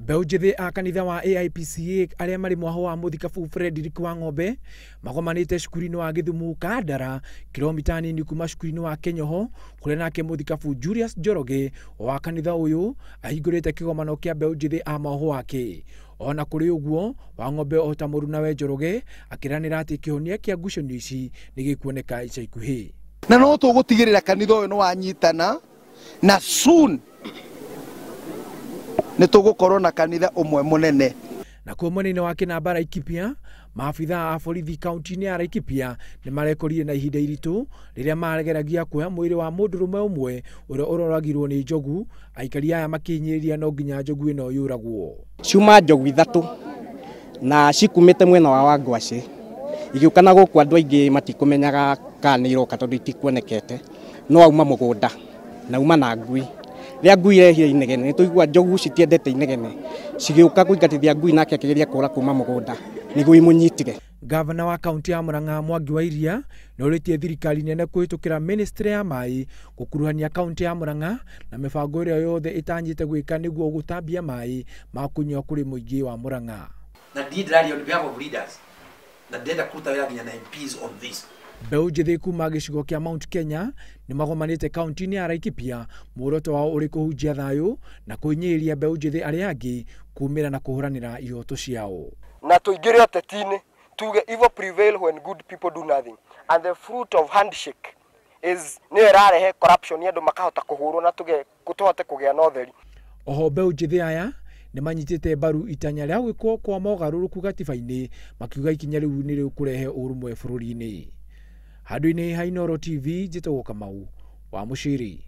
Mbeũ njĩthĩ a kanitha wa AIPCA arĩa marĩ mwaho wa mũthikabu Frederick Wang'ombe magomanĩte cukuru-inĩ wa Gĩthumu Kandara, kilomita nini kuma cukuru-inĩ wa Kenyoho, kũrĩa nake mũthikabu Julius Njoroge wa kanitha ũyũ ahingũrĩte kĩgomano kĩa mbeũ njĩthĩ a mwaho wake. Ona kũrĩ ũguo, Wang'ombe o ta mũrunawe Njoroge akĩranĩra atĩ kĩhonia kĩa ngucanio ici nĩ gĩkuoneka ica ikuhĩ. Na no tũgũtigĩrĩra kanitha ũyũ nĩ wanyitana na soon nĩ tũgũkorwo na kanitha ũmwe mũnene. Nakuo mwena-inĩ wa Kĩnamba Laikipia, maabitha a borithi kaunti-inĩ ya Laikipia nĩ marekorire na ihinda iritũ rĩrĩa maregeragia kuoya mwĩrĩ wa mũndũrũme ũmwe ũrĩa ũroragirwo nĩ njogu. Aikari aya makĩhinyĩrĩria no nginya njogu ĩno yũragwo. Ciuma njogu ithatũ na cikumĩte mwena wa Wangwacĩ igĩũka na gũkũ andũ aingĩ matikũmenyaga kana nĩ iroka tondũ itikuonekete, no auma mũgũnda na auma na ngui. Rĩrĩa ngui irehire inegene, nĩ tũigua njogu citiendete inegene, cigĩũka kũingatithia ngui nake akĩgeria kũra kuma mũgũnda nĩguo imũnyitire. Gavana wa kaunti ya Murang'a Mwangi wa Iria nĩ orĩtie thirikari nene kũhĩtũkĩra ministry ya maĩ gũkuruhania kaunti ya Murang'a na mĩbango ĩrĩa yothe ĩtanyĩte gwĩka nĩguo gũtambia maĩ ma kũnyua kũrĩ mũingĩ wa Murang'a. Na ndiĩ ndĩraria on behalf of leaders na ndĩrenda kũruta wĩra nginya na MPs on this. Mbeũ njĩthĩ kuma gĩcigo kĩa Mount Kenya nĩ magomanĩte kaunti-inĩ ya Laikipia, muoroto wao ũrĩ kũhunjia thayũ na kũhinyĩrĩria mbeũ njĩthĩ arĩa angĩ kumĩra na kũhũranĩra ihoto ciao. Na tũingĩre ũteti-inĩ tuge evil prevail when good people do nothing, and the fruit of handshake is nĩyo ĩrarehe corruption, andũ makahota kũhũrwo na tũhote kũgĩa na ũtheri. Oho mbeũ njĩthĩ aya nĩ manyitĩte mbaru itanya rĩa gwĩkwo kwa mogarũrũku gatiba-inĩ, makiuga ikinya rĩu nĩ rĩkũrehe ũrũmwe bũrũri-inĩ. Handũ-inĩ ha Inooro TV, njĩtagwo Kamau wa Mũciri.